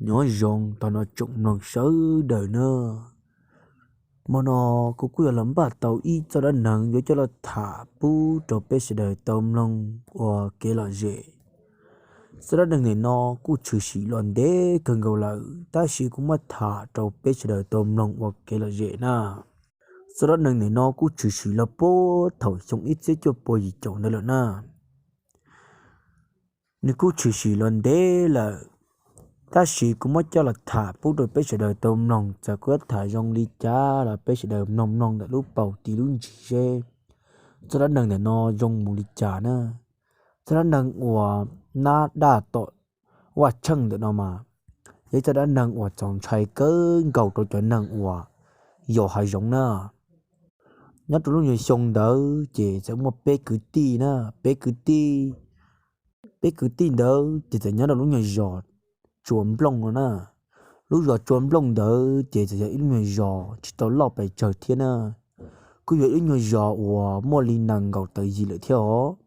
Nyob zoo tau no tsoom mloog sawv daws na. Hmo no kuv kuj yuav los npaj tau ib txoj dab neeg yuav coj los tham pub rau peb sawv daws tau mloog ua kev lom zem. Txoj dab neeg ntawm no kuj tshwm sim los ntev kawg nkaus lawm, tab sis kuv muab tham rau peb sawv daws tau mloog ua kev lom zem na. Txoj dab neeg ntawm no kuj tshwm sim los puag thaum xyoo ib txhiab cuaj pua yim caum ntawd lawm na. Nws kuj tshwm sim los ntev lawm, tab sis kuv muab coj los tham pub rau peb sawv daws tau mloog, txawm kuv yuav tham zoo li cas los peb sawv daws mloog mloog ntawm lub paus tiv lub ntsis seb txoj dab neeg ntawm no zoo mus li cas na. Txoj dab neeg uas nab daj tom Vaj Tsheej ntawm no mas yog ib txoj dab neeg uas txaus ntshai kawg nkaus rau cov neeg uas yos hav zoov na. Nyob rau lub nyuag xyoo ntawd ces txawm muaj peb kwv tij na, peb kwv tij, peb kwv tij ntawd ces txawm nyob rau lub nyuag zos Tsua Nplooj no na. Lub zos Tsua Nplooj ntawd ces txawm yog ib lub nyuag zos tsis tau loj pes tsawg thiab na, kuj yog ib lub nyuag zos uas muaj li nees nkaum tawm yim lawm thiab os.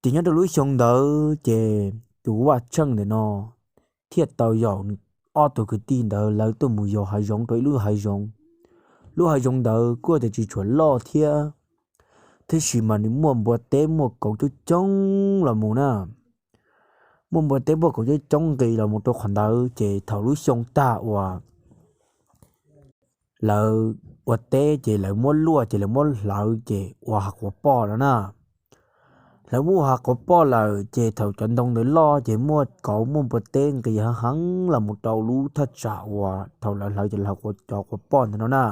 Ces nyob rau lub xyoo ntawd ces tus Vaj Tsheej ntawm no thiaj tau yaum ob tug kwv tij ntawd lawv tuaj mus yos hav zoov rau ib lub hav zoov. Lub hav zoov ntawd kuj tias tsis tshua loj thiab, tab sis mas nws muaj npua teb muaj kauv coob coob los mus na. Muaj npua teb muaj kauv coob coob nqis los mus rau qhov ntawd ces thaum lub xyoo tag uas lawv ua teb ces lawv muab luaj ces lawv muab hlawv ces ua hav quav poj no na. Lawv muab ua hav quav poj lawm ces thaum cov ntoo ntawd loj ces muaj kauv muaj npua teb nqis heev heev los mus rau lub thaj tsam uas thaum lawv hlawv ces lawv hlawv cov quav poj ntawd no na.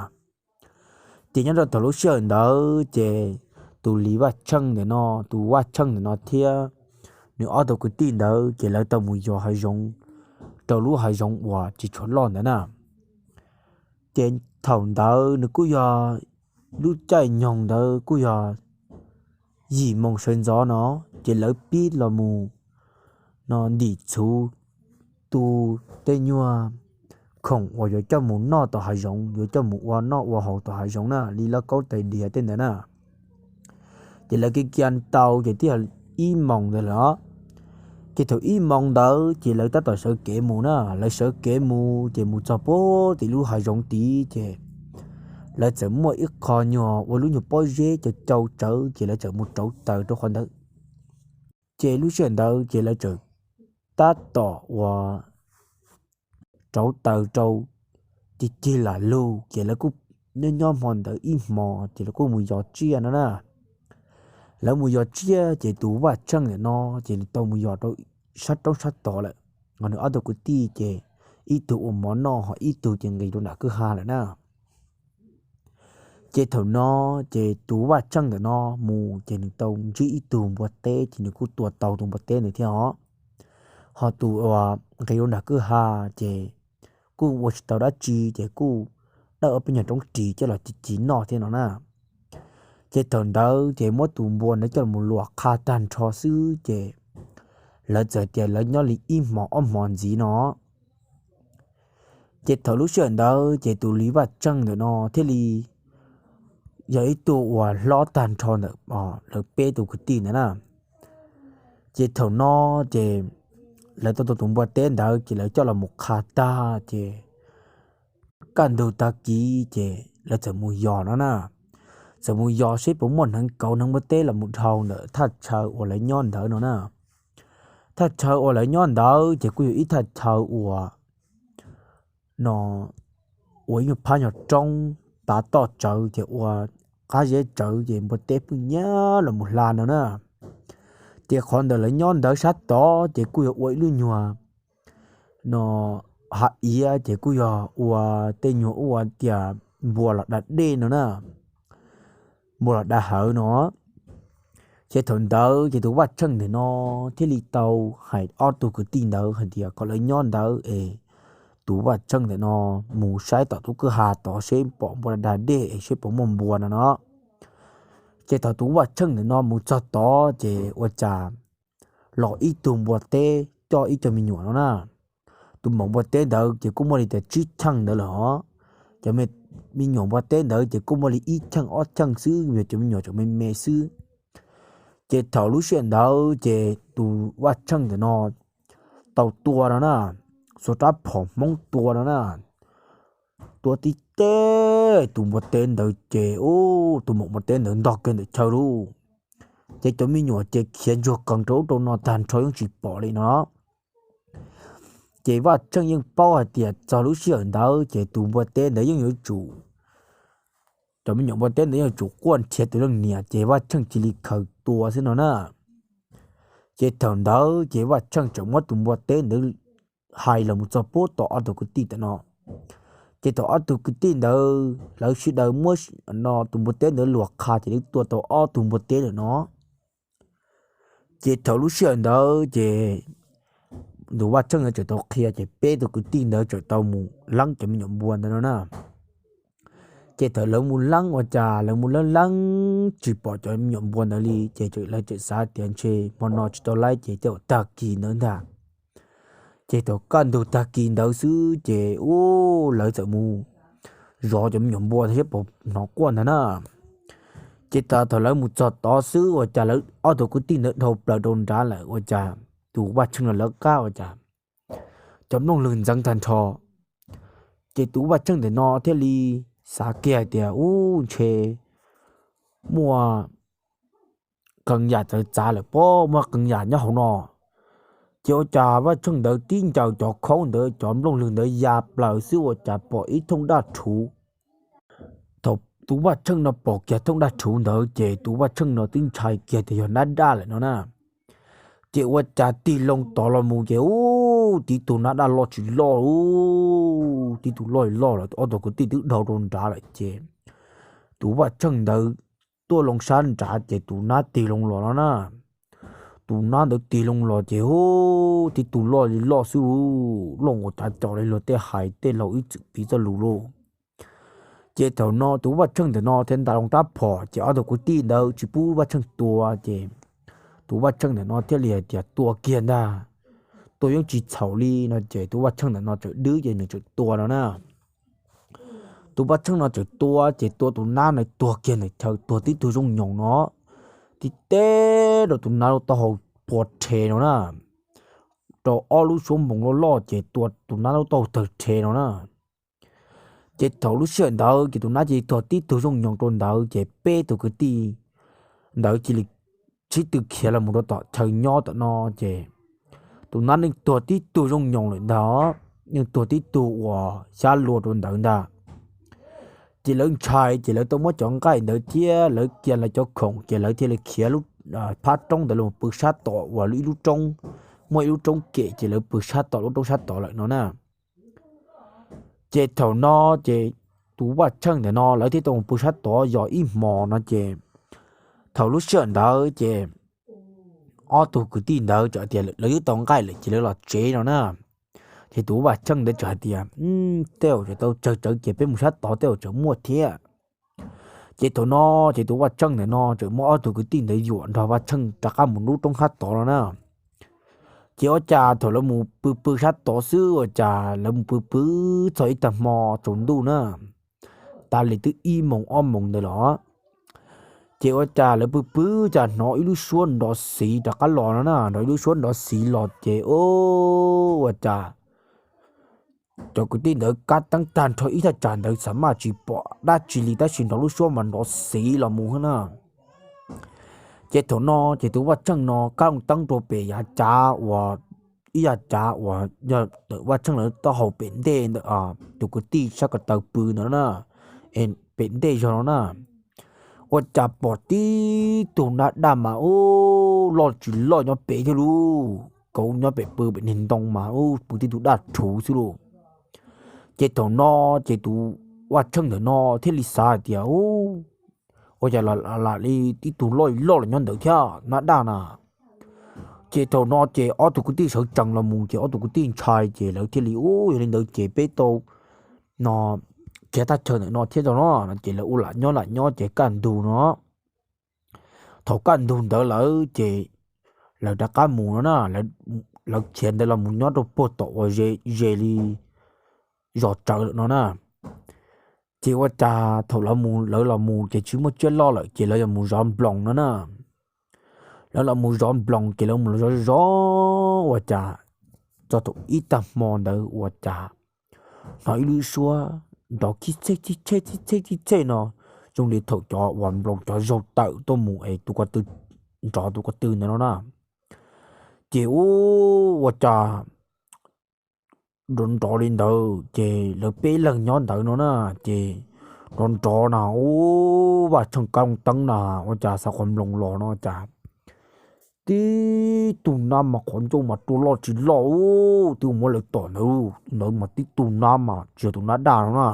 Ces nyob rau thaum lub sij hawm ntawd ces tus Lis Vaj Tsheej ntawm no, tus Vaj Tsheej ntawm no thiab nws ob tug kwv tij ntawd ces lawv tau mus yos hav zoov rau lub hav zoov uas tsis tshua loj ntawd na. Ces thaum ntawd nws kuj yog lub caij nyoog ntawd kuj yog yim moos sawv ntxov no, ces lawv pib los mus no ntim txhuv tu tej nyuag khoom uas yuav coj mus noj tom hav zoov, yuav coj mus ua noj ua haus tom hav zoov na, li lauj kaub tais diav tej ntawd na. Ces lawv kiv kiag tau ces twb yog ib moos ntawd lawm os. Ces thaum ib moos ntawd ces lawv tab tom sawv kev mus na, lawv sawv kev mus ces mus txog puag tim lub hav zoov tid ces lawv txawm muaj ib qho nyuag ua lub nyuag pob zeb cau cau tsawv ces lawv txawm mus rauv taws rau qhov ntawd. Ces lub sij hawm ntawd ces lawv txawm tab tom uas rauv taws rau cig cig lam lug ces lawv kuj nyob nyob hmo ntawd ib hmos ces lawv kuj mus yos tsiaj no na. Lawv mus yos tsiaj ces tus Vaj Tsheej ntawm no ces nws tau mus yos rau sab roob sab tod lawm, ho nws ob tug kwv tij ces ib tug ua mov noj ho ib tug ces nqis rau nram kwj ha lawm na. Ces thaum no ces tus Vaj Tsheej ntawm no mus ces nws tau ntsib ib tug npua teb ces nws kuj tua tau tus npua teb ntawd thiab os. Ho tus uas nqis rau nram kwj ha ces kuj ua tsis tau dab tsi ces kuj dawj ob peb nyuag roob ris coj los ci ci noj thiab no na. Ces thaum ntawd ces muab tus npua ntawd coj los luam qha tag nrho xwb ces lawv txawm tias lawv nyob li ib hmos ob hmos ntxiv no. Ces thaum lub sij hawm ntawd ces tus Lis Vaj Tsheej ntawm no thiaj li yog ib tug uas hlob tag nrho ntawm lawv peb tus kwv tij ntawd na. Ces thaum no ces lawv tau tus npua teb ntawd ces lawv coj los mus qha tag ces kaj ntug tag kis ces lawv txawm mus yos no na. Txawm mus yos seb puas muaj hneev kauv hneev npua teb los mus dhau ntawm thaj chaw uas lawv nyob ntawd no na. Thaj chaw uas lawv nyob ntawd ces kuj yog ib thaj chaw uas no ua ib nyuag phab nyuag roob tav toj tsawv ces ua qab zeb tsawv ces npua teb pheej nyiam los mus hla no na. Ces qhov ntawm lawv nyob ntawd sab tod ces kuj yog ua ib lub nyuag no hav iav ces kuj yog ua tej nyuag ua tias npua los da dej no na, npua los da hawv no. Ces thaum ntawd ces tus Vaj Tsheej ntawm no thiaj li tau hais ob tug kwv tij ntawd hais tias kom lawv nyob ntawd es tus Vaj Tsheej ntawm no mus saib tom tus kwj ha tod seb pom npua da dej es seb puas muaj npua no no. Ces thaum tus Vaj Tsheej ntawm no mus txog tod ces ua cas los ib tug npua teb coj ib co me nyuam no na. Tus maum npua teb ntawd ces kuj muaj li tias tsib cheej ntawd lawm os. Cov me nyuam npua teb ntawd ces kuj muaj li ib cheej ob cheej xwb, yog cov me nyuam tseem me me xwb. Ces thaum lub sij hawm ntawd ces tus Vaj Tsheej ntawm no tau tua no na, txhua rab phom Hmoob tua no na. Tua tib teb tus npua teb ntawd ces ub, tus maum npua teb ntawd ntog kiag ntawm chaw lauj. Ces cov me nyuam ces khiav ntsuag qees rau ub rau no tag nrho yeej tsis pom li no. Ces Vaj Tsheej yeej paub hais tias txog lub sij hawm ntawd ces tus npua teb ntawd yeej yuav tsum, cov me nyuam npua teb ntawd yeej yuav tsum quaj nrhiav tus leej niam ces Vaj Tsheej cia li khaws tua xwb no na. Ces thaum ntawd ces Vaj Tsheej txawm muab tus npua teb ntawd hais los mus txog pub tom ob tug kwv tij ntawm no. Ces thaum ob tug kwv tij ntawd lawv sawv daws muab no tus npua teb ntawd luag qha ces lawv tua tau ob tug npua teb lawm no. Ces thaum lub sij hawm ntawd ces tus Vaj Tsheej ntawd txawm tau qhia ces peb tus kwv tij ntawd txawm tau mus leeb cov me nyuam npua ntawd no na. Ces thaum lawv mus leeb ua cas lawv mus leeb leeb tsis pom cov me nyuam npua ntawd li ces lawv txawm xav tias ntshe hmo no tsis tau laib ces tej zaum tag kis ntawd ntag. Ces thaum kaj ntug tag kis ntawd xwb ces ub lawv txawm mus zov cov me nyuam npua thiab pom hnov quaj ntag na. Ces tas thaum lawv mus txog tod xwb ua cas lawv ob tug kwv tij ntawd dhau plaws rau nrad lawm ua cas tus Vaj Tsheej no lawv qab ua cas cov nplooj lwg ntxeev tag nrho. Ces tus Vaj Tsheej ntawm no thiaj li xav kiag hais tias ub ntshe muaj qee yam txawv txav lawm pob, muaj qee yam nyob hauv no. Ces ua cas Vaj Tsheej ntawd tib ncaws cov khaub ntawd cov nplooj lwg ntawd ya plaws xwb ua cas pom ib thooj daj rhuv. Thaum tus Vaj Tsheej no pom kiag thooj daj rhuv ntawd ces tus Vaj Tsheej no twb ntshai kiag tias yog nab daj lawm no na. Ces ua cas tig loo tod los mus ces ub tib tug nab daj loj tsis loj ub, tib tug loj loj lawm ob tug kwv tij twb dhau rau nrad lawm ces tus Vaj Tsheej ntawd tuaj loo sab nrad ces tus nab tig loo los no na. Tus nab ntawd tig loo los ces ub tib tug loj li loj xwb lauj, loj ua tav caus li luag tej hais tej laug ib txwm piv txoj lus lauj. Ces thaum no tus Vaj Tsheej ntawm no thiaj nta loo rab phom ces ob tug kwv tij ntawd tsis pub Vaj Tsheej tua ces tus Vaj Tsheej ntawm no thiaj li hais tias tua kiag ntag, tua yeej tsis txhaum li no ces tus Vaj Tsheej ntawm no txawm dwb ces nws txawm tua no na. Tus Vaj Tsheej no txawm tua ces tua tus nab ntawd tuag kiag ntawm chaw tuag tib tug zoo nyoos no, tib teb rau tus nab lub taub hau pua rhe no na, rau ob lub suab npoos loj loj ces tua tus nab lub taub hau tawg rhe no na. Ces thaum lub sij hawm ntawd ces tus nab cia li tuag tib tug zoo nyoos rau ntawd ces peb tus kwv tij ntawd cia li sib tw khiav los mus rau tom chaw nyob tom no ces tus nab yeej tuag tib tug zoo nyoos lawm ntag, yeej tuag tib tug uas xyab lua rau ntawd ntag. Ces lawv ntshai ces lawv tau muab cov nqaij ntawd thiab lawv cia lawv cov khoom ces lawv thiaj li khiav lub phab roob ntawd los pw sab tom uas ib lub roob, muaj ib lub roob kem ces lawv pw sab tom lub roob sab tod lawm no na. Ces thaum no ces tus Vaj Tsheej ntawm no lawv thiaj tau mus pw sab tod yos ib hmos no ces thaum lub sij hawm ntawd ces ob tug kwv tij ntawd txawm tias lawv twb tau nqaij lawm ces lawv los tsev no na. Ces tus Vaj Tsheej ntawd txawm hais tias, tej zaum tau tsawg tsawv ces peb mus sab tod tej zaum tseem muaj thiab. Ces thaum no ces tus Vaj Tsheej ntawm no txawm muab ob tug kwv tij ntawd yuam nrog Vaj Tsheej rov qab mus lub roob sab tod no na. Ces ua cas thaum lawv mus pw pw sab tod xwb ua cas lawv mus pw pw txog ib tag hmo tsaus ntuj na, tas li twb ib moos ob moos ntawd los. Ces ua cas lawv pw pw cas hnov ib lub suab nrov xiv rov qab los no na, nrov ib lub suab nrov xiv los ces ua cas cov kwv tij ntawd kab teeb tag nrho ib thaj tsam ntawd xav maj tsis pom dab tsi li tab sis nrov lub suab mas nrov xiv los mus na. Ces thaum no ces tus Vaj Tsheej no kab loo teeb rau pem yav cav uas ib yav cav uas yog ntawm Vaj Tsheej lawv taub hau pem ntej ntawm tus kwv tij sab ko taw pw ntawd na, pem ntej zog no na, ua cas pom tib tug nab daj mas ub loj tsis loj nyob pem thiab lauj, kauv nyob pem pw pem niag ntoo mas ub pw tib tug daj rhuv xwb lauj. Ces thaum no ces tus Vaj Tsheej ntawm no thiaj li xav hais tias ub, ua cas lam li tib tug loj loj los nyob ntawd thiab nab daj na. Ces thaum no ces ob tug kwv tij sawv tsees los mus ces ob tug kwv tij ntshai ces lawv thiaj li ub yog li ntawd ces peb tau no khiav thaj chaw ntawm no thiab no no ces lawv ua lam nyob lam nyob ces kaj ntug no. Thaum kaj ntug ntawd lawm ces lawv rov qab mus no na, lawv khiav ntawd los mus nyob rau puag tom uas ze li zos tsawv lawm no na. Ces ua cas thaum lawv mus lawv los mus ces tsis muaj tsiaj loj lawm ces lawv yuav mus zov nploos no na. Lawv los mus zov nploos ces lawv mus zov zov ua cas txog thaum ib tag hmo ntawd ua cas hnov ib lub suab nrov khib txhej khib txhej khib txhej khib txhej no, zoo li thaum cov uas nploos cov zaug tawm tuaj mus es tus ko tw nrov tus ko tw ntawd no na. Ces ua cas nrov nrov li ntawd ces lawv peb leeg nyob ntawd no na, ces nrov nrov na, ua Vaj Tsheej kab loo teeb na, ua cas xav qhov nploos los no cas tib tug nab mas qhov ncauj mas rua loj tsis loj, twb muab lawv tom ntawd, ntawd mas tib tug nab mas tsis yog tus nab daj no na,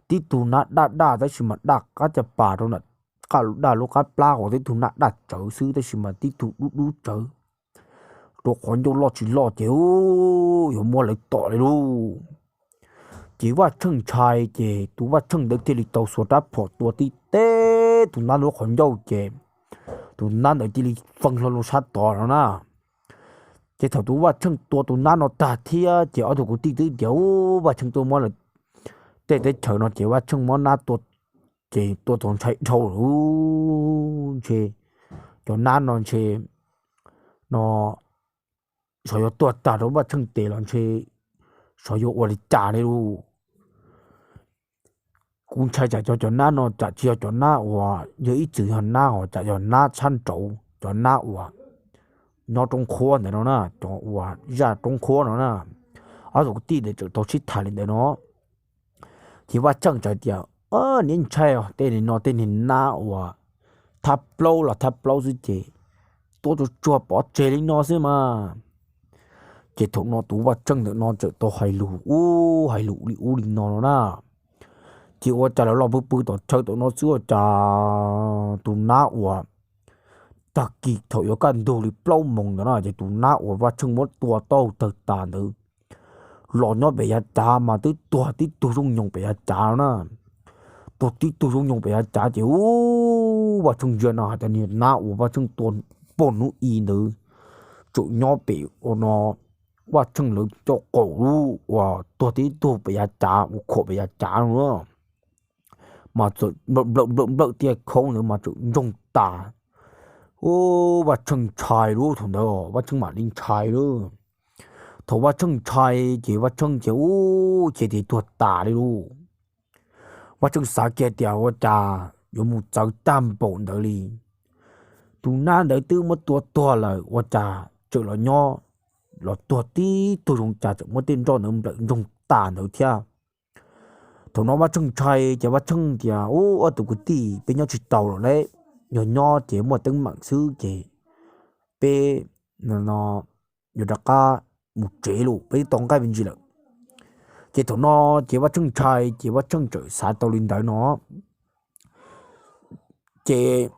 tib tug nab daj daj tab sis mas daj qab caj pas rau nram qab, daj lub qab plab uas tib tug nab daj tsawv xwb tab sis mas tib tug dub dub tsawv, rau qhov ncauj loj tsis loj ces yuav muab lawv tom li lauj. Ces Vaj Tsheej ntshai ces tus Vaj Tsheej ntawd thiaj li tau xuas rab phom tua tib teg tus nab ntawd qhov ncauj ces tus nab ntawd cia li fee hlo loo sab tod no na. Ces thaum tus Vaj Tsheej tua tus nab no tag thiab ces ob tug kwv tij twb tias, Ub, Vaj Tsheej tuaj muab lawv tej teb chaws no ces Vaj Tsheej muab nab tua, ces tua txaus ntshai dhau lawm, ntshe cov nab no ntshe no xyov yuav tuag tag rau Vaj Tsheej tes los ntshe xyov yuav ua li cas li lauj. Kuv ntshai tsam cov, cov nab no tsam tsis yog cov nab uas yog ib txwm yog nab uas tsam yog nab sab nraud, cov nab uas nyob roob qhuab ntawd no na, cov uas zaj roob qhuab no na. Ob tug kwv tij ntawd txawm tau sib tham li ntawd no. Ces Vaj Tsheej txawm tias, Neb ntshai os, tej no tej niag nab uas thab plaub los thab plaub xwb ces tuab tsuag tsuag pov tseg li no xwb mas. Ces thaum no tus Vaj Tsheej ntawm no txawm tau hais lus ub hais lus li ub li no no na. Ces ua cas lawv los pw pw tom chaw tom no xwb ua cas tus nab uas tag kis thaum yuav kaj ntug li plaub moos ntawd na ces tus nab uas Vaj Tsheej muab tua tau tawg tas ntawd los nyob pem yav cav mas twb tuag tib tug zoo nyoos pem yav cav no na. Tuag tib tug zoo nyoos pem yav cav ces ub, Vaj Tsheej ntsia no hais tias niag nab uas Vaj Tsheej tua pog hnub i ntawd tseem nyob pem ua no, Vaj Tsheej lawv cov qaum lub uas tuag tib tug pem yav cav uas khuam pem yav cav no na, mas txawm nplawm nplawm nplawm tiaj khaub ntawd mas txawm ntsoog tas. Ub, Vaj Tsheej ntshai lub thaum ntawd Vaj Tsheej mam li ntshai lub. Thaum Vaj Tsheej ntshai ces Vaj Tsheej ces ub, ces tias tuag tas li lauj. Vaj Tsheej xav kiag tias ua cas yuav mus txawv tag npaum ntawd li. Tus nab ntawd twb muab tua tuag lawm ua cas tseem los nyob, los tuag tib tug zoo cas tseem muab tej nroj ntawd nplawm ntsoog tas ntawd thiab. Thaum no Vaj Tsheej ntshai ces Vaj Tsheej tias, Ub, ob tug kwv tij, peb nyob tsis tau lawm lauj, yog nyob ces muaj teeb meem xwb ces peb no yuav rov qab mus tsev lauj, peb twb tau nqaij me ntsis lawm. Ces thaum no ces Vaj Tsheej ntshai ces Vaj Tsheej txawm xav tau li ntawd no. Ces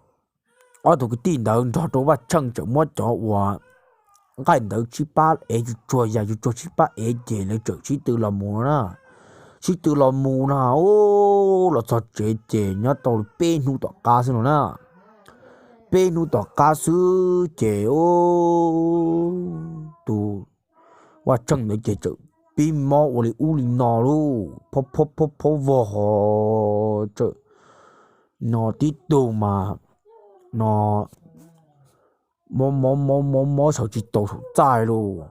ob tug kwv tij ntawd nrog rau Vaj Tsheej txawm muab cov uas nqaij ntawd sib pab ev tsuag tsuag, yam tsuag tsuag sib pab ev ces lawv txawm sib tw los mus no na. Sib tw los mus no, ub, los txog tsev ces nyob tau li peb hnub tom qab xwb no na. Peb hnub tom qab xwb ces ub, tus Vaj Tsheej ntawd ces txawm pib mob ua li ub li no lauj, phob phob phob phob vog ho txawm no tib tug mas no mob mob mob mob mob sawv tsis tau saum txaj lauj.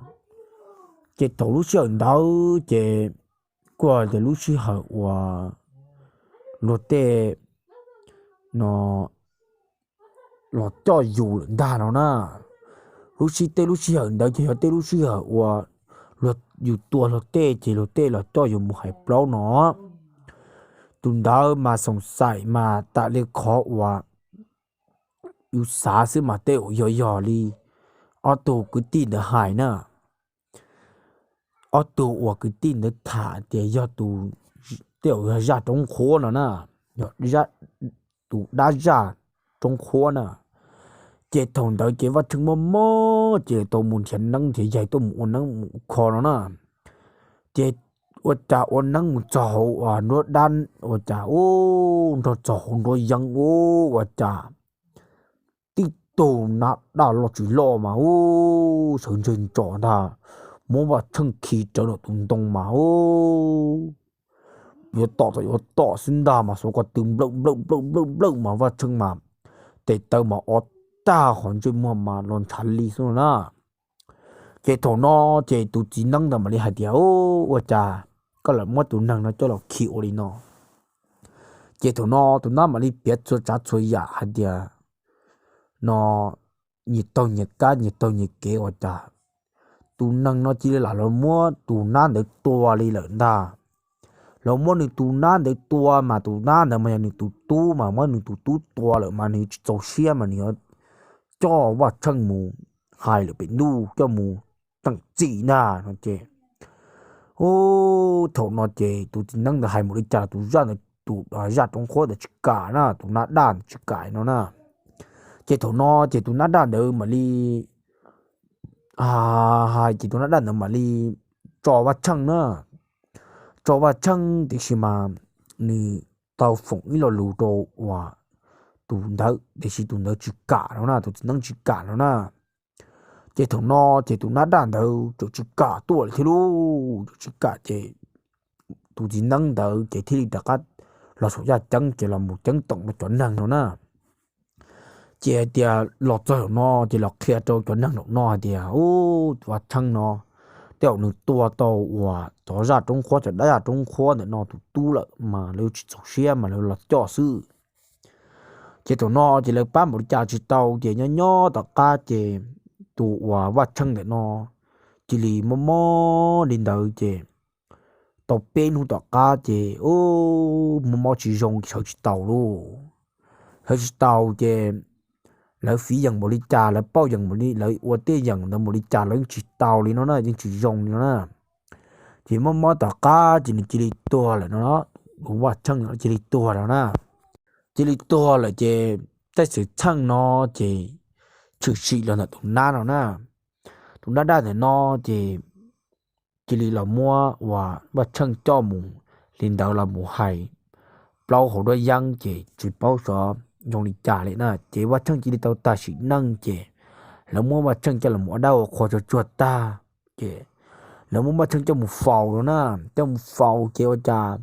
Ces thaum lub sij hawm ntawd ces kuj tias lub sij hawm uas luag tej no los coj yus lawm ntag no na. Lub sij, tej lub sij hawm ntawd ces yog tej lub sij hawm uas luag, yus tua luag tej ces luag tej los coj yus mus hais plaub no. Tus ntawd mas xoom xaim mas tas li qhov uas yus xav xwb mas tej zaum yog yog li ob tug kwv tij ntawd hais na. Ob tug uas kwv tij ntawd tham tias yog tus, tej zaum yog zaj roob qhuab no na, yog tus dab zaj roob qhuab na. Ces thaum ntawd ces Vaj Tsheej mob mob ces tau mus nrhiav neeb nrhiav yaig tuaj mus ua neeb mus kho no na. Ces ua cas ua neeb mus txog hauv uas nruab dab, ua cas ub, nrog txog hauv nruab yeeb ub, ua cas tib tug nab daj loj tsis loj mas ub, sawv ntseg ntsos ntag, muab Vaj Tsheej khi rawv ntawm tus ntoo mas ub, yuav tom txawm yuav tom xwb ntag mas xuav ko tw nplawm nplawm nplawm nplawm nplawm mas Vaj Tsheej mas tes taw mas o tag qhov ntsej muag mas los ntshav li xwb no na. Ces thaum no ces tus txiv neeb ntawd mam li hais tias, Ua cas koj lam muab tus neeg no coj los khi ua li no? Ces thaum no tus nab mam li piav txhua tsav txhua yam hais tias no nyias taug nyias kab nyias taug nyias kev ua cas tus neeg no cia li lam los muab tus nab ntawd tua li lawm ntag. Los muab nws tus nab ntawd tua mas tus nab ntawd mas yog nws tus tub mas muab nws tus tub tua lawm mas nws tsis txaus siab mas nws yuav coj Vaj Tsheej mus hais lawm pem ntuj coj mus teem txim ntag no ces. Ub, thaum no ces tus txiv neeb ntawd hais mus li cas los tus zaj ntawd, tus zaj roob qhuab ntawd tsis kam na, tus nab daj ntawd tsis kam no na. Ces thaum no ces tus nab daj ntawd mam li hais ces tus nab daj ntawd mam li tso Vaj Tsheej na, tso Vaj Tsheej tiam sis mas nws tau foom ib lo lus rau uas tus ntawd tiam sis tus ntawd tsis kam no na, tus txiv neeb tsis kam no na. Ces thaum no ces tus nab daj ntawd txawm tsis kam tuaj lawm thiab lauj, txawm tsis kam ces tus txiv neeb ntawd ces thiaj li rov qab los saum yaj ceeb ces los mus ceeb toom rau cov neeg no na. Ces hais tias los txog zaum no ces los qhia rau cov neeg zaum no hais tias, Ub, Vaj Tsheej no tej zaum nws tua tau uas cov zaj roob qhuab, cov dab zaj roob qhuab ntawm no tus tub lawm mas lawv tsis txaus siab mas lawv los coj xwb. Ces thaum no ces lawv pab npaum li cas tsis tau ces nyob nyob tom qab ces tus uas Vaj Tsheej ntawm no cia li mob mob li ntawd ces tau peb hnub tom qab ces mob mob tsis zoo sawv tsis taus lauj. Sawv tsis taus ces lawv fiv yeem npaum li cas, lawv pauj yeem npaum li, lawv ua tej yeem ntawd npaum li cas los yeej tsis tau li no na, yeej tsis zoo li no na. Ces mob mob tom qab ces nws cia li tuag lawm no, tus Vaj Tsheej cia li tuag no na. Cia li tuag lawm ces tej xwm txheej no ces tshwm sim los ntawm tus nab no na. Tus nab daj ntawm no ces cia li los muab uas Vaj Tsheej coj mus li ntawd los mus hais plaub hauv duab yeeb ces tsis paub xyov zoo li cas li na. Ces Vaj Tsheej cia li tau tag sim neej ces lawv muab Vaj Tsheej coj los ua dab ua qhua tsuag tsuag tag ces lawv muab Vaj Tsheej coj mus faus no na. Coj mus faus ces ua cas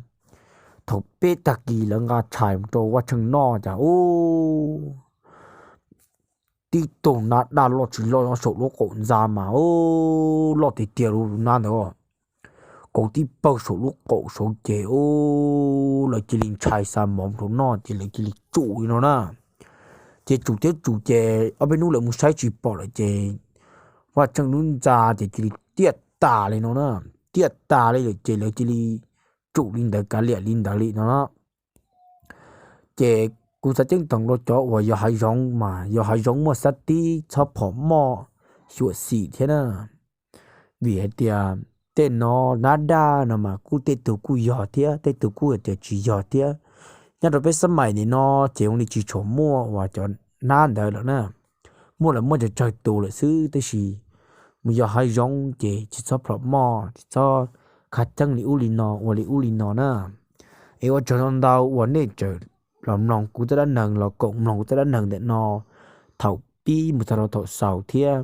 thaum peb tag kis lawv nqa tshais mus rau Vaj Tsheej noj cas ub, tib tug nab daj loj tsis loj nyob saum lub qaum ntxa mas ub, loj tiag tiag li tus nab ntawd. Kauv tib pawg saum lub qaum saud ces ub, lawv cia li ntshai xa mov rau noj ces lawv cia li tsum li no na. Ces tsum thiab tsum ces ob peb hnub lawv mus saib tsis pom lawm ces Vaj Tsheej lub ntxa ces cia li tiaj tas li no na. Tiaj tas li lawm ces lawv cia li tsum li ntawd kav liam li ntawd li no na. Ces kuv xav ceeb toom rau cov uas yos hav zoov mas yos hav zoov muaj xab tib txhob phom moj xyuam xim thiab na. Vim hais tias tej no nab daj no mas kuj tej tug kuj yog thiab tej tug kuj hais tias tsis yog thiab. Nyob rau peb xab maim nim no ces zoo li tsis tshua muaj uas cov nab ntawd lawm na. Muaj los muaj tsawg tsawg tus lawm xwb tab sis mus yos hav zoov ces tsis txhob phom moj, tsis txhob khav theeb li ub li no ua li ub li no na. Es ua tsaug ntau ntau uas nej tseem los mloog kuv tej dab neeg los koom mloog kuv tej dab neeg ntawm no thaum pib mus txog rau thaum xaus thiab.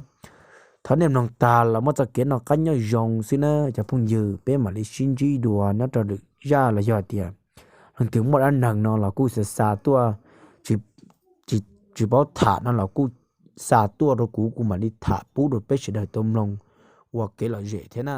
Thov nej mloog tag los muaj txoj kev noj qab nyob zoo xwb na cov phooj ywg, peb mam li sib ntsib dua nyob rau lwm zaj los yog tias leej twg muaj dab neeg no los kuj xa xa tuaj, tsis paub tham no los kuj xa tuaj rau kuv, kuv mam li tham pub rau peb sawv daws tau mloog ua kev lom zem thiab na.